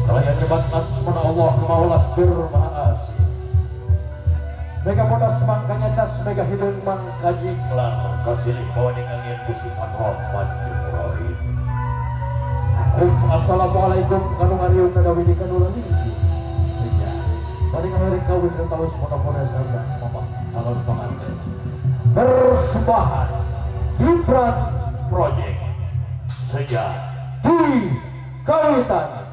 Kalayan nyebat asmana Allah nu Maha Welas tur Maha Asih. Mega bodas mangkanya cas, mega hideung mangka jinglang, kasilih bawaning angin musiman rahman jeung rahim. Assalamualaikum kanu ngariung nadawi di kanu lalinggi. Seja. Bari ngalirik kawin talus monopone saja mama calon pengantin. Persembahan Gibran Project Seja di Kawitan.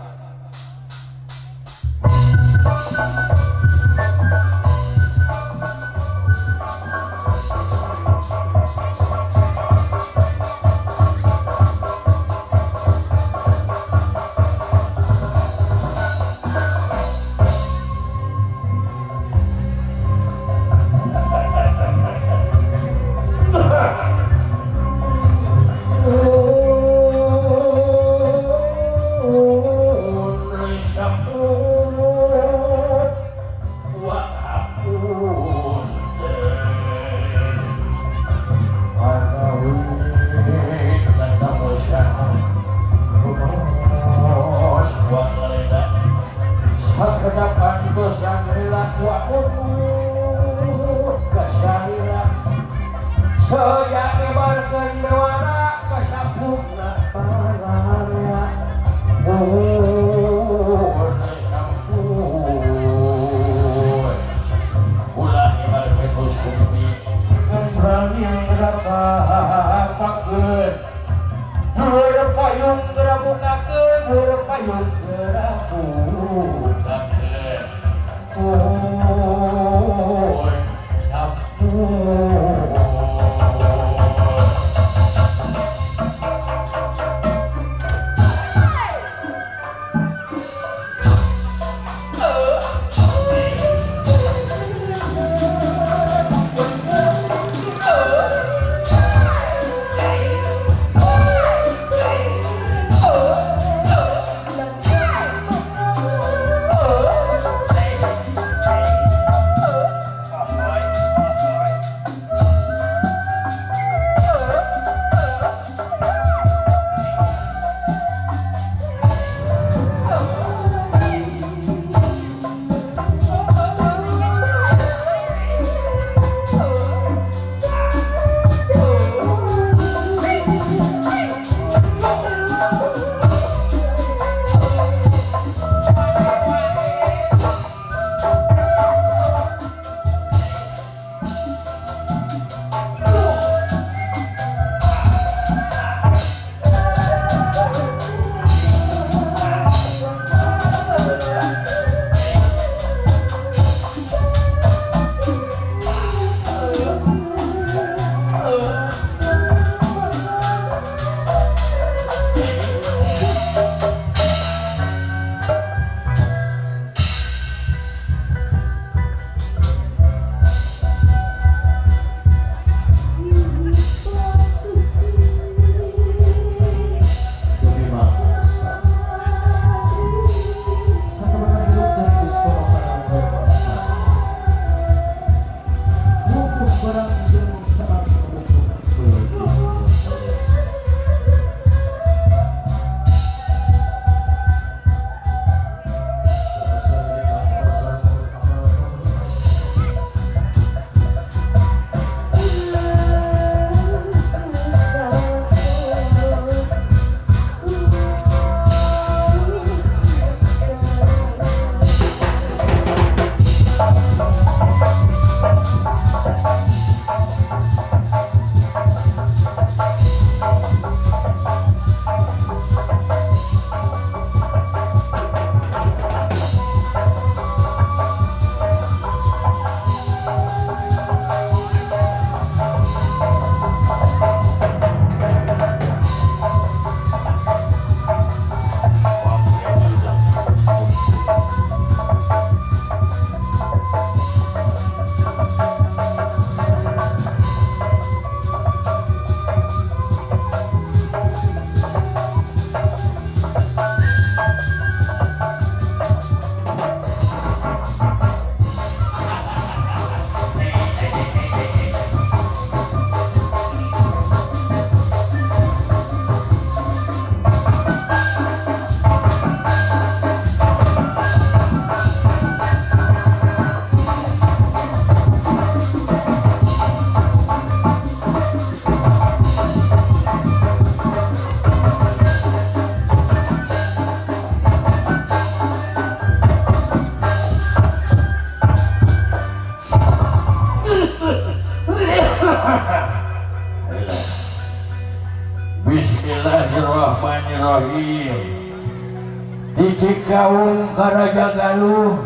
Di Cikaung Karaja Galuh.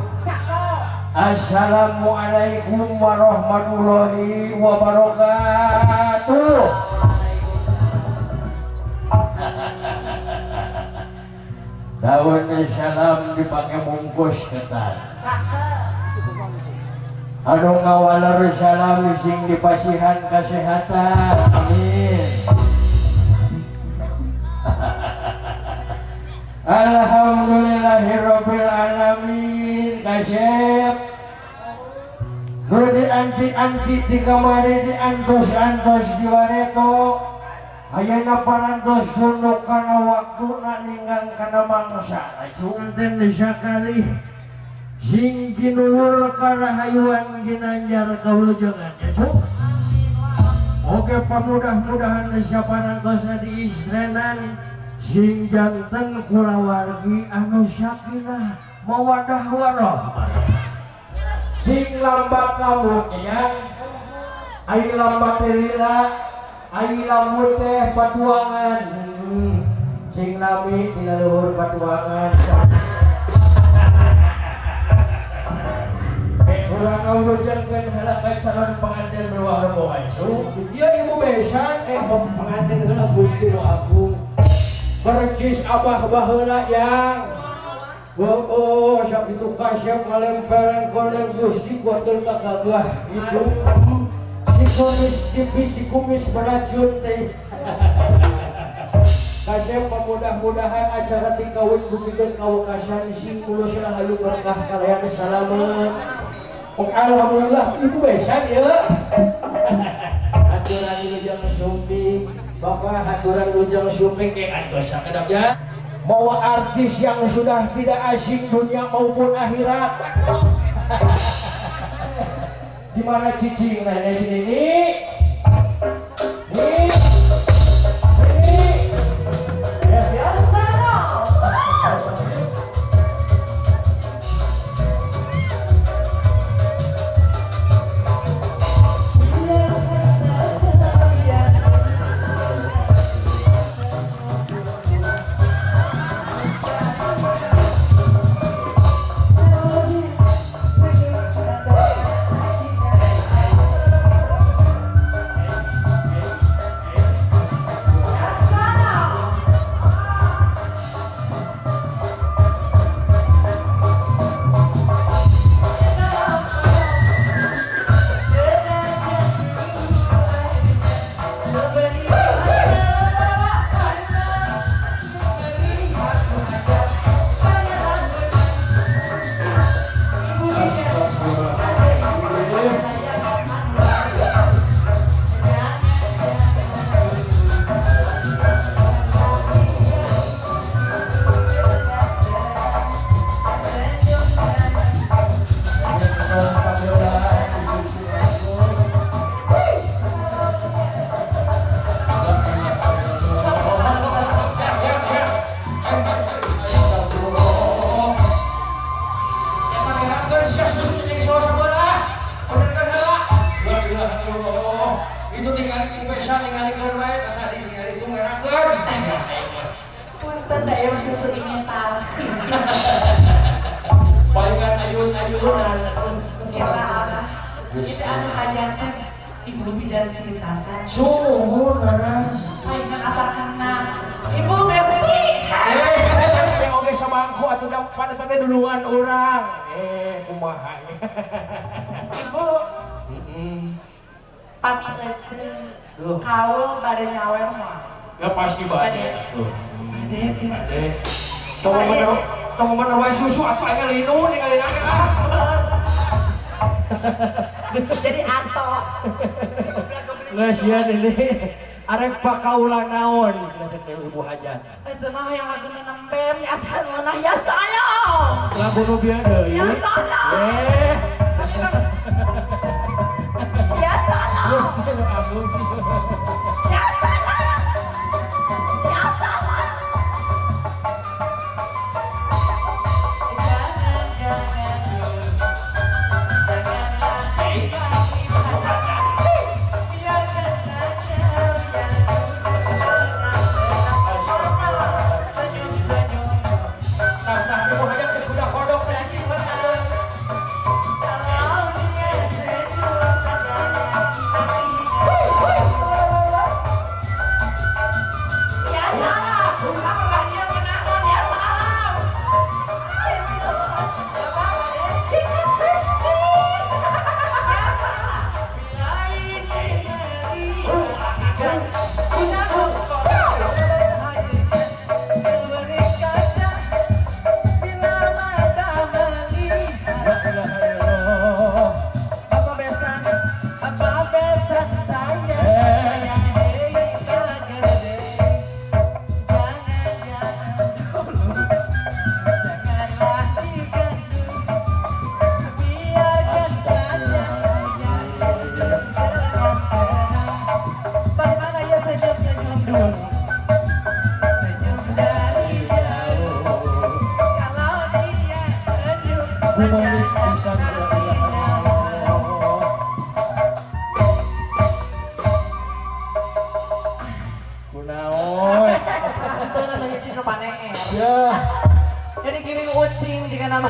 Assalamualaikum warahmatullahi wabarakatuh. Daun salam dipakai bungkus ketan. Anu ngawaler salam sing dipasihan kesehatan. Amin. Alhamdulillahirabbil alamin. Kasep. Nu dianti-anti di kamari diantos-antos di wareto. Ayeuna parantos tunduk kana waktuna ninggang kana mangsa. Cunten sakali sing ginuwur karahayuan ginanjar kaulujengan ya cuk. Oke pamudah-mudahan saparantosna diistrenan sing janten kulawargi anu sakinah mawadah warahmah. Sing lambat lamun ya. Ai lambat teh lila, ai lamun teh patuangan. Sing lami dina luhur patuangan. Urang ngawujudkeun heula ka calon pengantin mewah rombongan. Ieu ibu besan pengantin heula Gusti nu agung. Percis abah baheula yang. Oh, sakitu kasep ngalempeleng koleng Gusti kuatur ka gagah gitu. Si kumis tipis, si kumis beracun teh. Kasep mudah-mudahan acara tingkawin bukikeun kawekasan sing mulus rahayu berkah kalayan salamet. Alhamdulillah ibu besan ya. Aturan wilujeng sumping, bapak aturan wilujeng sumping ke atos sakedap ya. Mawa artis yang sudah tidak asing dunia maupun akhirat. Di mana cicing nanya sini nih? Nih. Nih. Ya. Biasa dong. Itu tinggal ibu besan tinggalikeun wae ka tadi tinggal itu ngerakeun. Punten da ieu susu imitasi. Palingan ayun-ayunan. Kela abah. Itu anu hajatnya ibu bidan si Sasa. Suhun leres. Palingan asa kenal. Ibu Besti. Oge samangku atuh da pada teh dulungan urang. Kumaha. Ibu. Pami eceng. Kaul bade nyawer mah. Ya pasti bade atuh. Bade cenah. Bade. Tong mana wae susu atuh aya linu ningali ah. Jadi anto. Geus ya ini. Arek pakaula naon cenah cek ibu hajat. Eceng mah hayang lagu nembem ya sanona ya salam. Lagu nu bieu deui. Ya salam. Ya salam. Ya salam. Ya salam. Jangan jangan biarkan saja biar senyum senyum. Kumanis pisan la ilaha illallah. Kunaon? Itu adalah hiji nu paneer. Ya, Jadi gini ucing jika nama.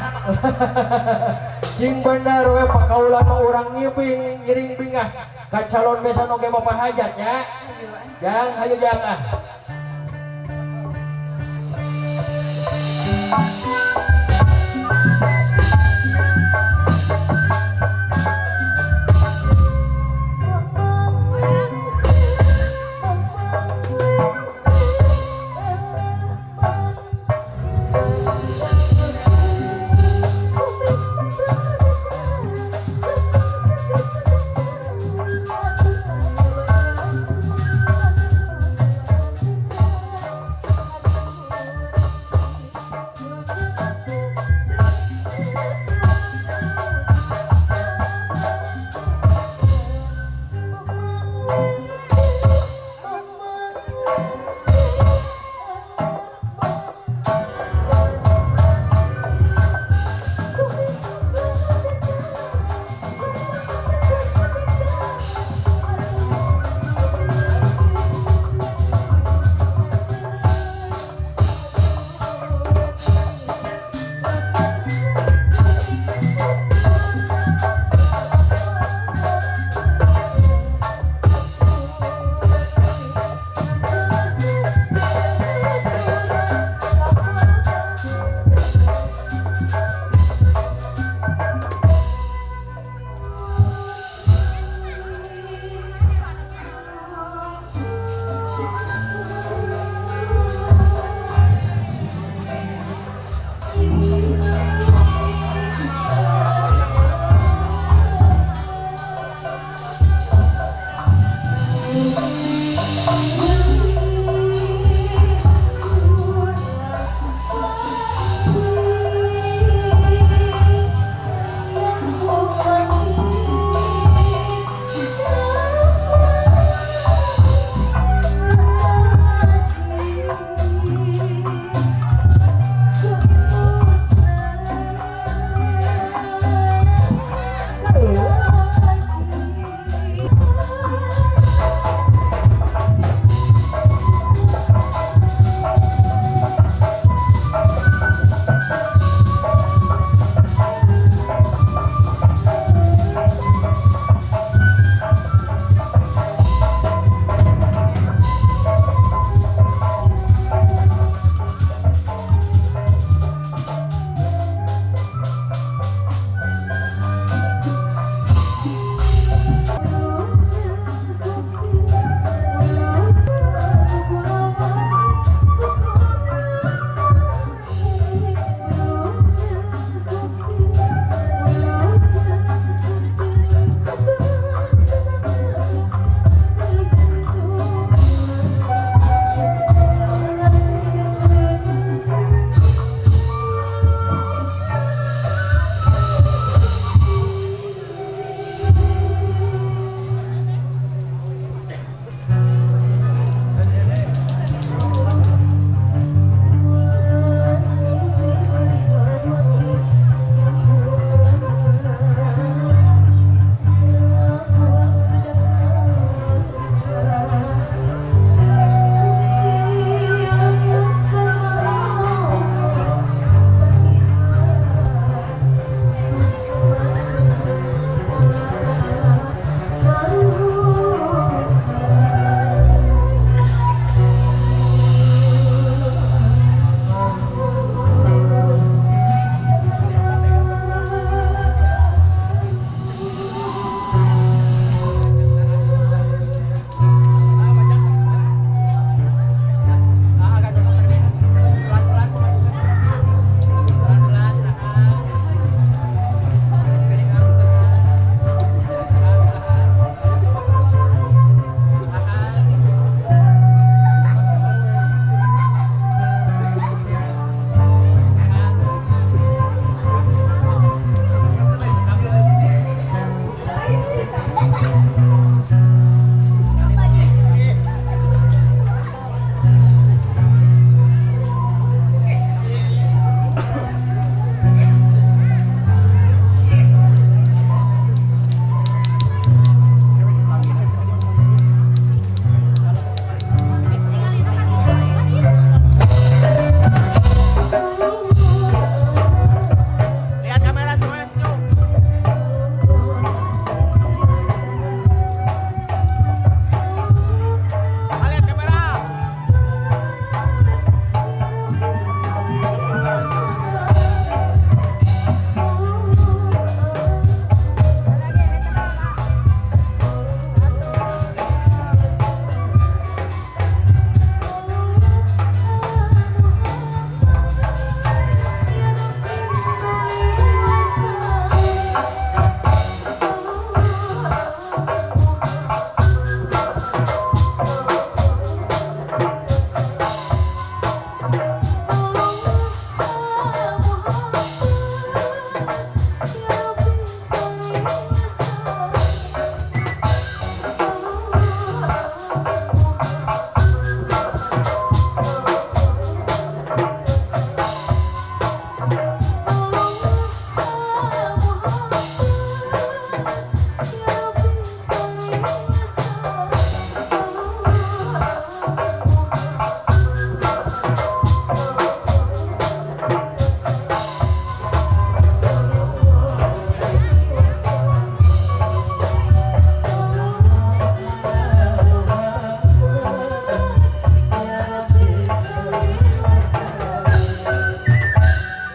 Sing bener we pakaulan mah urang ngibing ngiring bingah ka calon besan oge bapak hajat nya. Jang, hayu jang ah.